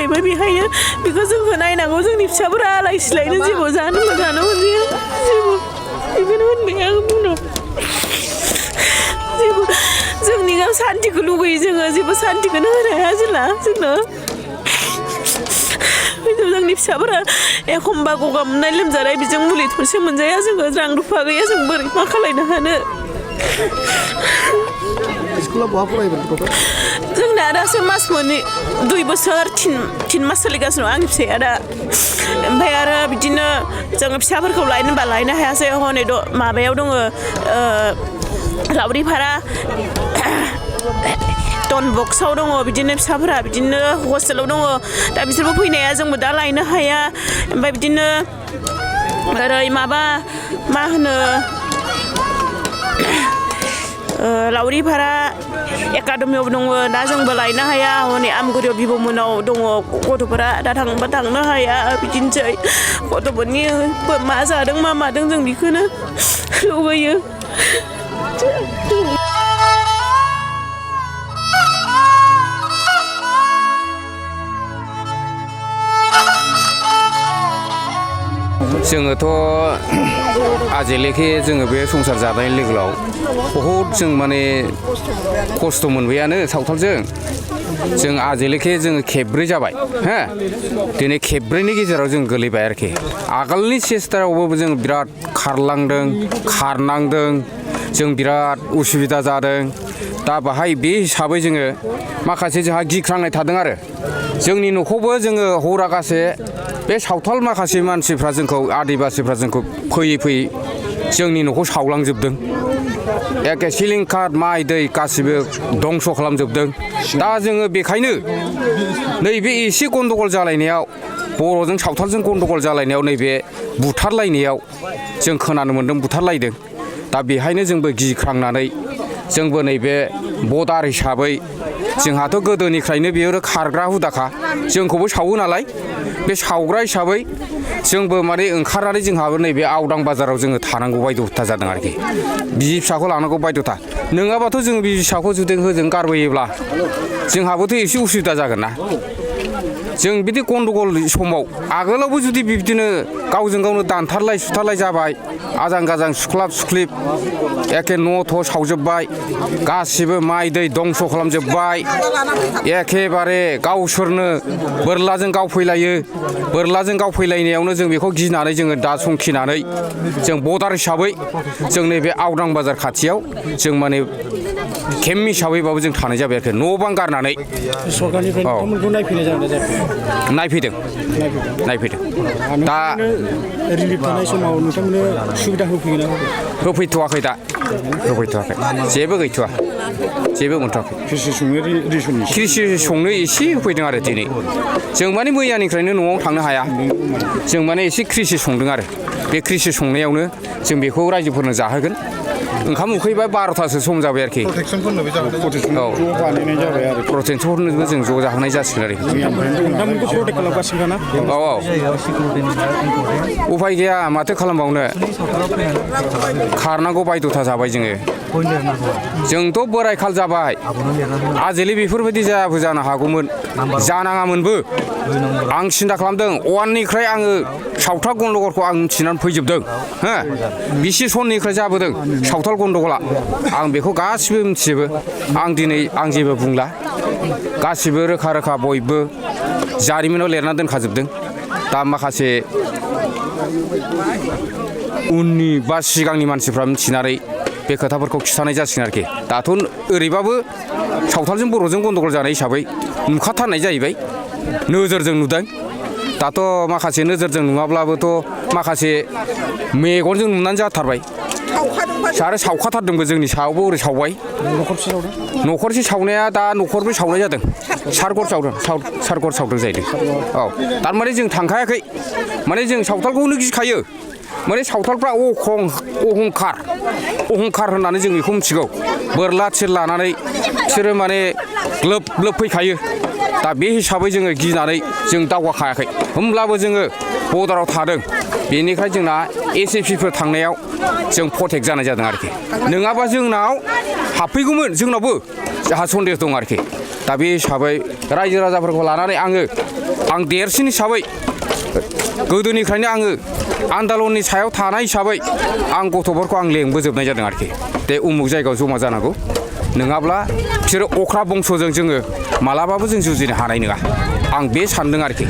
थाखायबो बेखायनो बेखौ जोंखौ नायनांगौ जोंनि फिसाफोरा आलाय सिलायनो जेबो जानो मोजानो मोनजाया जेबो बेखौनो होनबाय आं बुंनो जेबो जोंनि सान्तिखौ लुगैयो जोङो जेबो सान्तिखौनो होनो हाया जेला जोंनो जोंनि फिसाफोरा एखमबा गगा मोननाय लोमजानाय बेजों मुलि थरसे मोनजाया जोङो रां रुफा गैया जों बोरै मा खालायनो हानो जोंना दासो मास मोननै 2 बोसोर 3 मास सोलिगासिनो दं आंनि फिसाया दा ओमफ्राय आरो बिदिनो जोङो फिसाफोरखौ लायनोबा लायनो हायासै हनै माबायाव दङ लावरिपारा टन बक्सआव दङ बिदिनो फिसाफोरा बिदिनो हस्टेलाव दङ दा बिसोरबो फैनाया जोंबो दा लायनो हाया ओमफ्राय बिदिनो ओरै माबा मा होनो लावरिपारा एकाडेमियाव दङ दा जोंबो लायनो हाया हनै आमगुरियाव बिब'मोनाव दङ गथ'फोरा दा थांबा थांनो हाया बिदिनोसै गथ'फोरनि मा जादों मा मादों जों बेखौनो लुबैयो जोङोथ' आजेलेखे जोङो बे संसार जानाय लोगोआव बहुद जों माने खस्थ' मोनबायानो सावथालजों जों आजेलेखे जोङो खेबब्रै जाबाय हो दिनै खेबब्रैनि गेजेराव जों गोलैबाय आरोखि आगोलनि सेस्टारावबो जों बिराद खारलांदों खारनांदों जों बिराद उसुबिदा जादों दा बाहाय बे हिसाबै जोङो माखासे जोंहा गिख्रांनाय थादों आरो जोंनि न'खौबो जोङो हौरागासे बे सावथाल माखासे मानसिफ्रा जोंखौ आदिबासिफ्रा जोंखौ फैयै फैयै जोंनि न'खौ सावलांजोबदों एखे सिलिंखार माइ दै गासिबो दंस' खालामजोबदों दा जोङो बेखायनो नैबे एसे गन्दगल जालायनायाव बर'जों सावथालजों गन्दगल जालायनायाव नैबे बुथारलायनायाव जों खोनानो मोन्दों बुथारलायदों दा बेहायनो जोंबो गिख्रांनानै जोंबो नैबे बर्डार हिसाबै जोंहाथ' गोदोनिफ्रायनो बेयो खारग्रा हुदाखा जोंखौबो सावो नालाय बे सावग्रा हिसाबै जोंबो माने ओंखारनानै जोंहाबो नैबे आवदां बाजाराव जोङो थानांगौ बायद'था जादों आरोखि बिसि फिसाखौ लानांगौ बायद'था नङाबाथ' जोङो बिसि फिसाखौ जुदि होजों गारबोयोब्ला जोंहाबोथ' एसे उसुबिदा जागोन ना जों बिदि गन्दगल समाव आगोलावबो जुदि बिदिनो गावजों गावनो दानथारलाय सुथारलाय जाबाय आजां गाजां सुख्लाब सुख्लिब एखे न' थ' सावजोब्बाय गासिबो माइ दै दंस' खालामजोब्बाय एखेबारे गावसोरनो बोरलाजों गावफैलायो बोरलाजों गावफैलायनायावनो जों बेखौ गिनानै जोङो दा संखिनानै जों बर्डार हिसाबै जों नैबे आवदां बाजार खाथियाव जों माने केम्प हिसाबैबाबो जों थानाय जाबाय आरोखि न' बां गारनानै सरकारनिफ्राय नोंथांमोनखौ नायफैनाय जागोन ना नायफैदों दा रिलिफ थानाय समाव नोंथांमोननो सुबिदा होफैगोन ना होफैथ'वाखै दा होफैथ'वाखै जेबो गैथ'वा जेबो मोनथ'वाखै कृषि संनो एसे होफैदों आरो दिनै जों माने मैयानिफ्रायनो न'आव थांनो हाया जों माने एसे कृषि संदों आरो बे कृषि संनायावनो जों बेखौ रायजोफोरनो जाहोगोन ओंखाम उखैबा 12थासो सम जाबाय आरोखि प्रटेक्सनफोरनोबो जों ज' जाहोनाय जासिगोन आरोखि उफाय गैया माथो खालामबावनो खारनांगौ बायद'था जाबाय जोङो जोंथ' बोराय खाल जाबाय आजेलि बेफोरबायदि जायाबो जानो हागौमोन जानाङामोनबो आं सिन्था खालामदों अवाननिफ्राय आङो सावथाल गन्दगलखौ आं मिथिनानै फैजोबदों हो बिसि सननिफ्राय जाबोदों सावथाल गन्दगला आं बेखौ गासिबो मिथिजोबो आं दिनै आं जेबो बुंला गासिबो रोखा रोखा बयबो जारिमिनाव लिरना दोनखाजोबदों दा माखासे उननि बा सिगांनि मानसिफ्रा मिथिनानै बे खोथाफोरखौ खिथानाय जासिगोन आरोखि दाथ' ओरैबाबो सावथालजों बर'जों गन्दगल जानाय हिसाबै नुखाथारनाय जाहैबाय नोजोरजों नुदों दाथ' माखासे नोजोरजों नुवाब्लाबोथ' माखासे मेगनजों नुनानै जाथारबाय आरो सावखाथारदोंबो जोंनि सायावबो ओरै सावबाय न'खरसे सावनाया दा न'खरब्रै सावनाय जादों सारगर सावदों जाहैदों औ थारमाने जों थांखायाखै माने जों सावथालखौनो गिखायो माने सावथालफ्रा अहंखार होननानै जों बेखौ मिथिगौ बोरला थिर लानानै बिसोरो माने ग्लोब ग्लोब फैखायो दा बे हिसाबै जोङो गिनानै जों दावगाखायाखै होमब्लाबो जोङो बर्डाराव थादों बेनिखाय जोंना एसएफसिफोर थांनायाव जों प्रटेक्ट जानाय जादों आरोखि नङाबा जोंनाव हाबफैगौमोन जोंनावबो जोंहा सन्देह दं आरोखि दा बे हिसाबै रायजो राजाफोरखौ लानानै आङो आं देरसिन हिसाबै गोदोनिफ्रायनो आङो आन्दालननि सायाव थानाय हिसाबै आं गथ'फोरखौ आं लेंबोजोबनाय जादों आरोखि दे उमुक जायगायाव जमा जानांगौ नङाब्ला बिसोरो अख्रा बंस'जों जोङो मालाबाबो जों जुजिनो हानाय नङा आं बे सानदों आरोखि